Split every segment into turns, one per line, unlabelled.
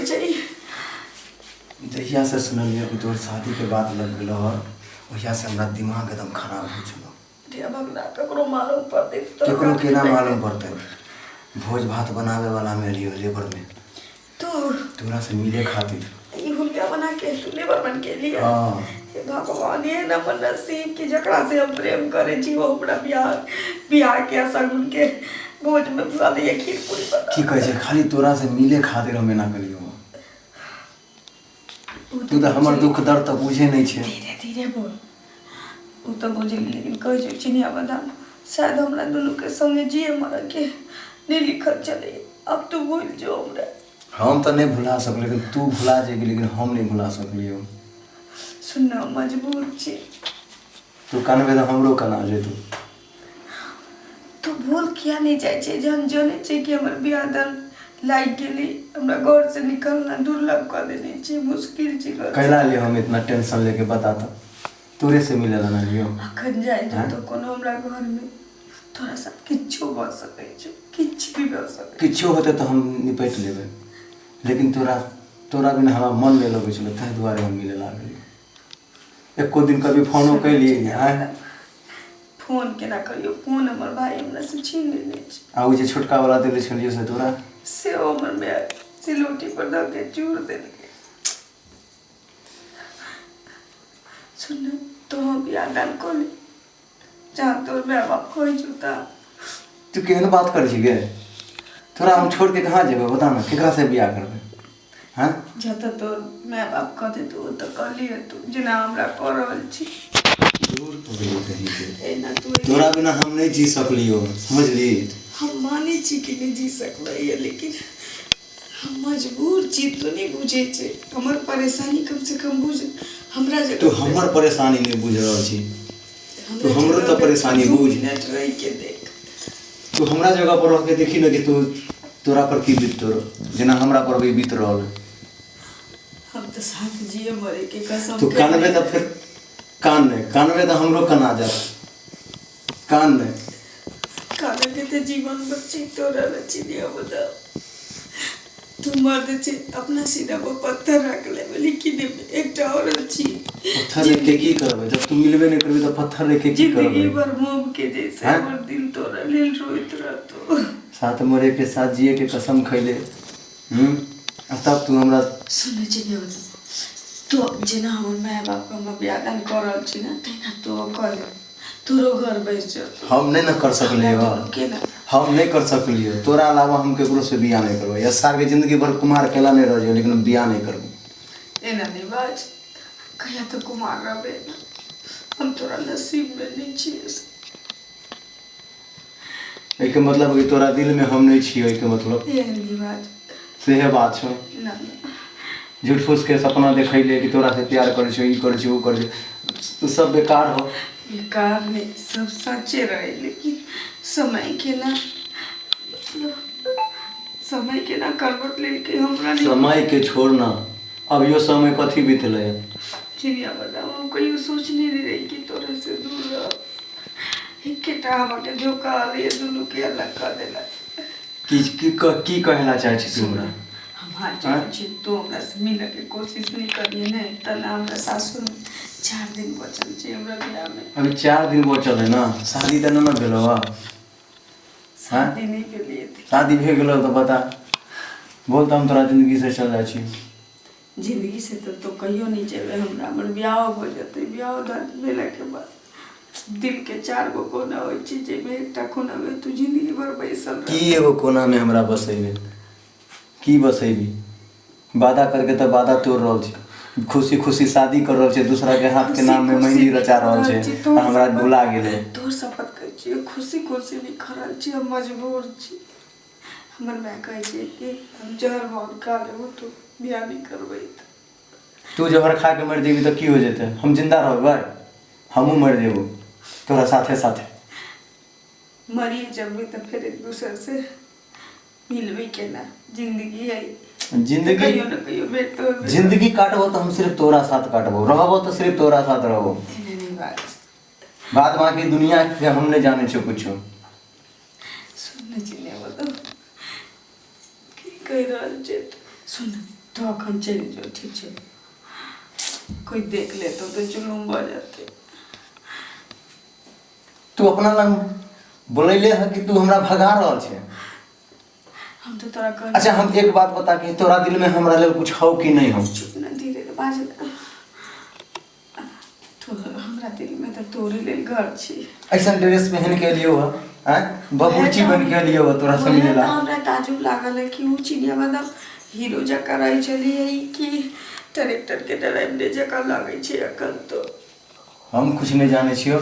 छै
जहियासँ सुनलियै कि तोहर शादीके बात लग गेलौ हँ ओहियासँ हमरा दिमाग एकदम खराब होइ छलौ
रे भगना ककरो मालूम पड़तै तऽ
केकरो केना मालूम पड़तै भोज भात बनाबे वाला मे रहियो लेबर में
तू
तोरा से मिले खातिर
ई हुलिया बना के तू लेबर बन के लिए
हाँ।
हे भगवान ये न हमर नसीब कि जकरा से हम प्रेम करे छी वो हमरा बियाह बियाह के सगुन के भोज में फुला दैया खीर पूरी बना
की कहै छै खाली तोरा से मिले खातिर हम एना कलियो तू तऽ हमर दुख दर्द तऽ बुझे नहि छै
धीरे धीरे बोल ओ तऽ बुझली लेकिन कहै छै चिनिया बादाम शायद हमरा दुनूके संगे जिए मरऽके नहि लिखल छलै अब तू भूल जो हमरा
हम तऽ नहि भुला सकलियै लेकिन तू भुला जेबही लेकिन हम नहि भुला सकलियौ
सुन ना मजबूर छी
तू कनबे तऽ हमरो कना जेतौ
तू भूल किया नहि जाइ छै जहन जनै छै कि हमर बियाह दान लागि गेलै हमरा घरसँ निकलना दुर्लभ कऽ देने छै मुश्किल छै घर
कैला लिए हम इतना टेंशन लेके बता तऽ तोरे से मिले ला ना लियो
अखन जाइ जो तो कोनो हमरा घरमे तोरा साथ किछो भऽ सकै छै किछु भी भऽ सकै
किछो होतै तऽ हम निपटि लेबै लेकिन तोरा तोरा बिना हमरा मन नहि लगै छलै ताहि दुआरे हम मिले लागलियै एको दिन कभी फोनो कैली आँय
फोन केना करियौ फोन हमर भाय हमरा से छीन लेने छै
आ ओ जे छोटका वाला देले छलियै से तोरा
से ओ हमर माय सिलौटी पर दऽ के चूर देलकै सुन तो हम बियाह दान कऽ ले जहाँ तोर माय बाप कहै छौ ता
तू केहन बात करै छी गे तोरा हम छोड़ के कहाँ जेबै बता ने केकरा से बियाह करबै हँ
जतऽ तोर माय बाप कहतै तू ओतऽ कऽ लिअ तू जेना हमरा कऽ रहल छी
दूर पगली कहीं के
एना तू
तोरा बिना हम नहीं जी सकलियो समझली
हम मानै छी कि नहि जी सकलै लेकिन हम मजबूर छी तू नहि बुझै छै हमर परेशानी कम से कम बुझ हमरा जगह
तू हमर परेशानी नहीं बुझ रहल छी
हमरा
तू हमरो
जगह
तऽ
पे
परेशानी
दू
बुझ।
मिनट रहि के देख
तू हमरा जगह पर रह के देखी ना कि तू तोरा पर की बीत रह जेना हमरा पर भी बीत रहल है।
हम तऽ साथ जिए मरे के कसम
तू
के
कानबे तऽ फेर कान नहि कानबे तऽ हमरो कना जात कान नहि
कानऽ के तऽ जीवन बची तोरा बची दिया बताओ तू मर्द छै अपना सीना पर पत्थर रख लेबै लेकिन एकटा औरत छी
पत्थर रख के की करबै जब तू मिलबे नहि करबी तऽ पत्थर रख के की
जिंदगी
करबै
भर मोम के जैसे
हैं?
हमर दिल तोरा लेल रोइत रहतो
साथ मरे के साथ जिए के कसम खैले आ तब तू हमरा
सुनै छी ने तू जेना हमर माय बाप हमर बियाह दान कऽ रहल छी ने तहिना तू कर ले तोरो घर बसि जेतौ
हम नहि ने कर सकलियै
हमरा
हँ
दुनू के ने
हम नहि कर सकलियै तोरा अलावा हम केकरो से बियाह नहि करबै या सार के जिंदगी भर कुमार केला नहि रह जेबै लेकिन हम बियाह नहि करबै
एना नहि बाज कहिया तऽ कुमार रहबै ने हम तोरा नसीबमे नहि छियै
एहिके मतलब कि तोरा दिलमे हम नहि छियै एहिके मतलब
एहन नहि बाज
सेहे बात छौ
ना ना
झूठ फूस के सपना देखैले कि तोरा से प्यार करै छियौ ई करै छियौ ओ करै छियौ तू सब बेकार हो
बेकार नहि सब सचे रहे लेकिन समय के ना मतलब समय के ना करवट लेलकै हमरा नहि
समय के छोड़ना अभियो समय कथी बीतलै
चिड़िया बताओ हम कहियो सोचने नहि रही कि तोरा से दूर रह एकेटा हमके धोखा आलैए दुनूके अलग कऽ देलक
की की की कहला चाहै छी तू हमरा
हम हार चुकल छी तू हमरा से मिलऽके कोशिश नहि करिहे ने तऽ ना हमरा सासुरमे 4 दिन बचल छै हमरा बियाहमे।
अभी 4 दिन बचल है ना, शादी तऽ नहि ने भेलौ हँ?
शादी नहि भेलियै।
शादी भए गेलौ तऽ बता, बोल तऽ हम तोरा जिन्दगी से चल जाइ छी।
जिन्दगी से तऽ तो कहियो नहि जेबै। हमरा हमर बियाहो भऽ जेतै, बियाहो दान भेलाके बाद दिलके चारि गो कोना होइ छै, जाहिमे एकटा कोनामे तू जिन्दगी भर बैसल रह।
की एगो कोनामे हमरा बसेबे? की बसेबी? वादा करके तऽ वादा तोड़ रहल छी, खुशी खुशी शादी कर रहल छै, दूसरा के हाथ के
खुशी
नाम में
खुशी
मेहंदी
नहि
रचा
कर
रहल
रहल
छै
छी
आ
तोहर
हमरा
शपथ
भुला गेलै।
तोहर शपथ कहै छियै, खुशी खुशी नहि कर रहल छी, हम मजबूर छी। हमर माय कहै छै कि हम जहर माहुर खा लेबो तू बियाह नहि करबै तऽ।
तू जहर खा के मरि जेबी तऽ की हो जेतै? हम जिंदा रहबै, हमहूँ मरि जेबो तोरा साथे साथे।
मरिए जेबै तऽ फेर एक दोसरसँ मिलबै केना? जिन्दगी है।
जिंदगी
कहियो ने कहियो भेट तऽ होबे।
जिंदगी काटबो तऽ हम सिर्फ तोरा साथ काटबो, रहबो तऽ सिर्फ तोरा साथ रहबो।
एहने नहि बात।
बाद बाकी दुनिया के हम नहि जानै छियो कुछो।
सुन ने चिन्ह, बताउ की कहि रहल छै तू? सुन। तो अखन चलि जो, ठीक छै? कोई देख लेतो तऽ जुलुम भऽ जेतै।
तू अपना लग बोलैले है कि तू हमरा भगा रहल छै?
हम तऽ तोरा कहलियौ।
अच्छा, हम एक बात बता कि तोरा दिल में हमरा लेल कुछ हौ कि नहीं हौ?
चुप ना, धीरे बाज ना। तो हमरा दिलमे तऽ तोरे लेल घर छी।
ऐसा ड्रेस पहन के एलियो है, आँय, बाबूची बन के एलियो है तोरा से
वएह
मिलेला।
तऽ हमरा ताजुब लागल है कि उ चिड़िया मतलब हीरो जकाँ रहै छलियै कि ट्रैक्टरके ड्राइवरे जकाँ लगै छै एखन तो।
हम कुछ नहीं जाने छियो।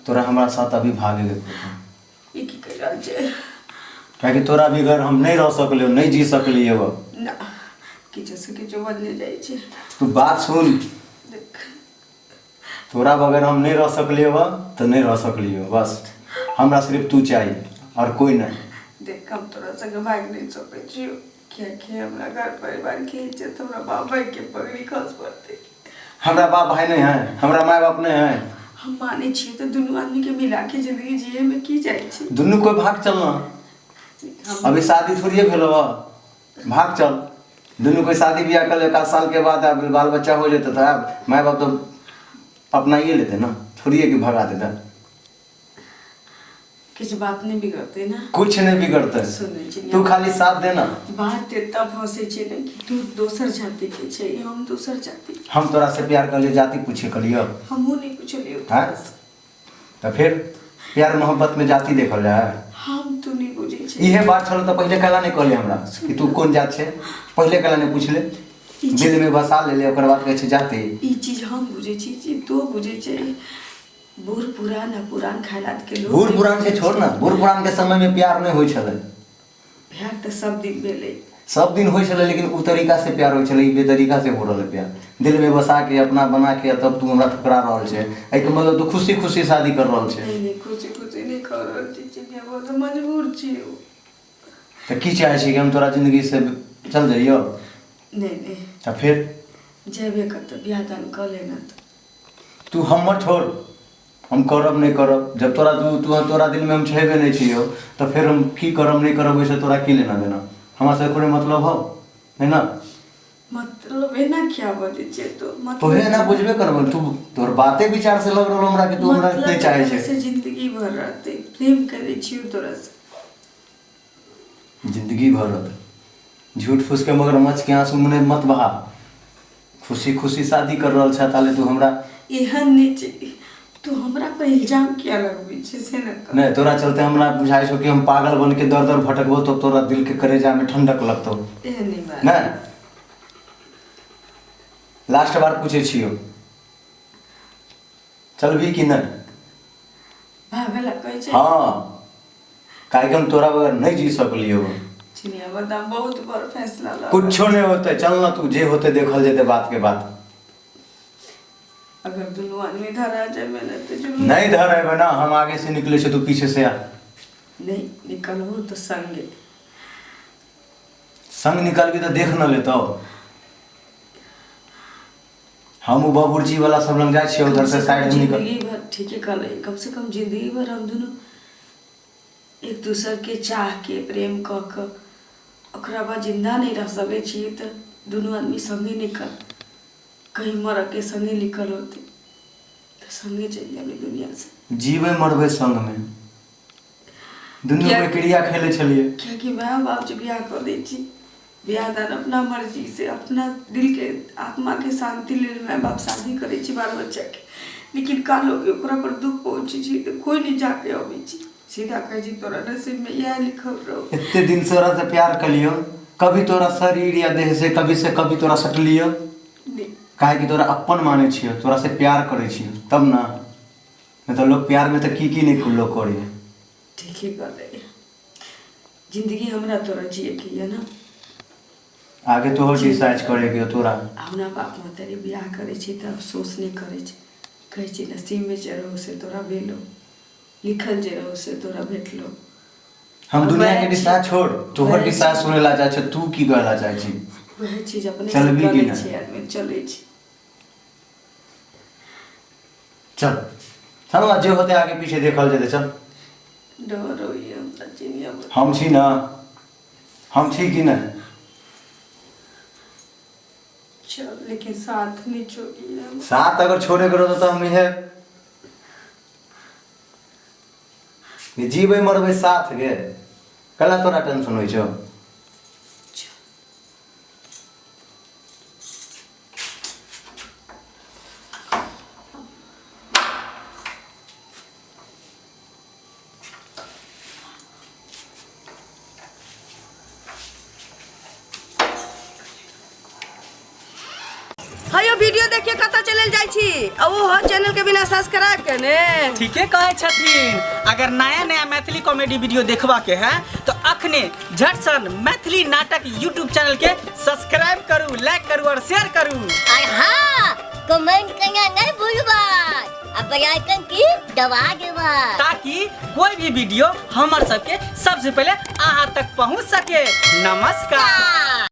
तोरा हमरा साथ अभी भागे के पड़तौ।
ई की कहि रहल छै?
काहेकि तोरा बगैर हम नहीं रह सकलियो, नहीं जी सकलियो।
ना, किछो से किछो बदले जाइ छै।
तू बात सुन।
देख।
तोरा बगैर हम नहीं रह सकलियो तो नहीं रह सकलियो, बस हमरा सिर्फ तू चाहिए और कोई नहीं।
देख, हम तोरा संगे भागि नहि सकै छियौ, कियाकि हमरा घर परिवारके इज्जत, हमरा बाप भाइके पगड़ी खस पड़तै।
हमरा बाप भाई नहीं है, हमरा माय बाप नहीं है।
हम मानै छियै, तऽ दुनू आदमीके मिलाके जिंदगी जियैमे की जाइ छै?
दुनू कोई भाग चलना।
हम
अभी शादी थोड़िए भेलो है, भाग चल। दुनू कोई शादी ब्याह कर, एक आध साल के बाद आब बाल बच्चा हो जेते तो आब माय बाप तो अपनाइए लेते ना, थोड़िए कि भगा देते।
किछु बात नहि बिगड़तै ने?
कुछ नहीं बिगड़ते।
सुनै छी?
तू खाली साथ देना।
बात एतऽ फंसै छै ने कि तू दोसर जातिके छै, हम दोसर जाति।
हम तोरा से प्यार कर लियो, जाति पूछे कर लियो?
हमहूँ नहि पुछलियौ।
हाँ? तऽ फिर प्यार मोहब्बत में जाति देखल जाए?
हम तू नहि बुझै छै।
इहे बात छल तऽ पहिले कैला नहि कहले हमरा कि तू कोन जात छै? पहिले कैला नहि पूछले? दिल में बसा लेले, ओकर बाद कहै छै जाति।
ई चीज हम बुझै छी, ई चीज तू बुझै छै। बूढ़ पुरान आ पुरान ख्यालात के लोग।
बूढ़ पुरान के छोड़ ना, बूढ़ पुरान के समय में प्यार नहीं होइ छलै।
प्यार तऽ सब दिन भेलै।
सब दिन होइ छलै, लेकिन उ तरीका से प्यार होइ छलै। ई बेतरीका से हो रहल है प्यार, दिल में बसा के अपना बना के, तब तू हमरा ठुकरा रहल छै। एहिके मतलब तू खुशी खुशी शादी कर रहल छै।
नहीं नहीं, खुशी खुशी नहीं कर रहल छी चिड़िया, बहुत मजबूर छी।
तऽ की चाहै छी, कि हम तोरा जिंदगी से चल जइयो?
नहीं नहीं।
तऽ फिर?
जेबे कतऽ, बियाह दान कऽ लेना तऽ।
तू हमर छोड़, हम करब नहि करब। जब तोरा तू तू तोरा दिलमे हम छेबे नहि छियौ तऽ फेर हम की करब नहि करब, ओहिसँ तोरा की लेना देना? हमरा से कोनो मतलब हौ है ना?
मतलब एना किया बजै छियै तो? मतलब
तोहे एना बुझबे करबो। तू तोहर बाते विचार से लग रहल हमरा कि तू हमरा
मतलब
नहि चाहै छै।
से जिंदगी भर रहतै, प्रेम करै छियौ तोरा से।
जिंदगी भर रहतै? झूठ फूस के मगरमच्छ के आंसू मने मत बहा। खुशी खुशी शादी कर रहल छै ताले तू हमरा
एहन नहि छै, तू हमरा पर इल्जाम किया लगबै छै से ने कह।
नहीं, तोरा चलते हमरा बुझाइ छौ कि हम पागल बन के दर दर भटकबो तो तोरा दिल के करेजा में ठंडक लगतौ।
एहन नहि बात।
नहीं, लास्ट बार पूछे छियौ, चलबी कि नहीं?
भागल कहै छै?
हाँ, काहे कि हम तोरा बगैर नहीं जी सकलियो।
चिनिया बादाम बहुत बड़ फैसला लऽ
कुछो नहीं होते, चल ना तू, जे होते देखल जेते बात के बात।
अगर दुनू आदमी धरा जाए ने तऽ जुलूम।
नहीं धर है ना, हम आगे से निकले छे, तू पीछे से आ।
नहीं, निकलबो तऽ संगे।
संग निकलबी तऽ देख न लेतो। हम उ बाबूजी वाला सब लग जाइ छियै, उधर
कम
से
से
साइड
कम
हम निकल
जिंदगी भर, ठीके कहले, कम से कम जिंदगी भर हम दुनू एक दोसर के चाह के प्रेम कऽ कऽ ओकरा बाद जिंदा नहि रह सकै छियै तऽ दुनू आदमी संगे निकल, कहीं मरऽ के संगे लिखल होतै तऽ संगे चलि जेबै दुनिया से।
जीवे मरबै संग में, दुनू
किया?
कोई क्रिया खेले छलियै।
कियाकि माय बाप जे बियाह कऽ दै छी, बियाह दान अपना मर्जी से, अपना दिल के आत्मा के शांति लेल माय बाप शादी करै छै बाल बच्चाके, लेकिन काल होके ओकरा पर दुख पहुँचै छै तऽ कोइ नहि जाके अबै छै, सीधा कहै छै तोरा नसीबमे इएह लिखल रहो।
एते दिन से तोरा से प्यार कलियो, कभी तोरा शरीर या देह से कभी से कभी तोरा सटलियो?
नहि।
काहे कि तोरा अपन मानै छियो, तोरा से प्यार करै छियो तब ना, नहीं तो लोग प्यार में तो की की नहीं लोग करे।
ठीके कहलै, जिंदगी हमरा तोरा जियैके यऽ ने।
आगे तोहर डिसाइड करे के तोरा।
अपना बाप महतारी बियाह करै छै तऽ अफसोस नहि करै छै, कहै छै नसीबमे जे रहो से तोरा भेलो, लिखल जे रहो से तोरा भेटलो।
हम दुनिया के
वएह
डिसाइड छोड़, तोहर
वएह
डिसाइड सुने ला चाहे छै, तू की कहला चाहे छी?
वएह चीज अपने से
चलबी कि
करै
नहि?
छै आदमी, चलै छै।
चल चल ना, जे होते आगे पीछे देखल जेतै, चल।
डर होइए हमरा चिनिया।
हम छी ना, हम छी कि नहि?
चल, लेकिन साथ नहीं छोड़ी हम।
साथ अगर छोड़े के रहतौ तऽ हम इहे जीबै मरबै साथ गे। कला तोरा टेंशन होइ छौ?
हयो वीडियो देखिए कतऽ चलल जाइ छी आ ओ हर चैनल के बिना सब्सक्राइब केने।
ठीके कहै छथिन। अगर नया नया मैथिली कॉमेडी वीडियो देखबा के है तो अखने झटसन मैथिली नाटक यूट्यूब चैनल के सब्सक्राइब करू, लाइक करू और शेयर करू।
और हाँ, कमेंट करना नहीं भूलबा आ बेल आइकन की दबा देबा,
ताकि कोई भी वीडियो हमर सबके सबसे पहले अहाँ तक पहुँच सके। नमस्कार।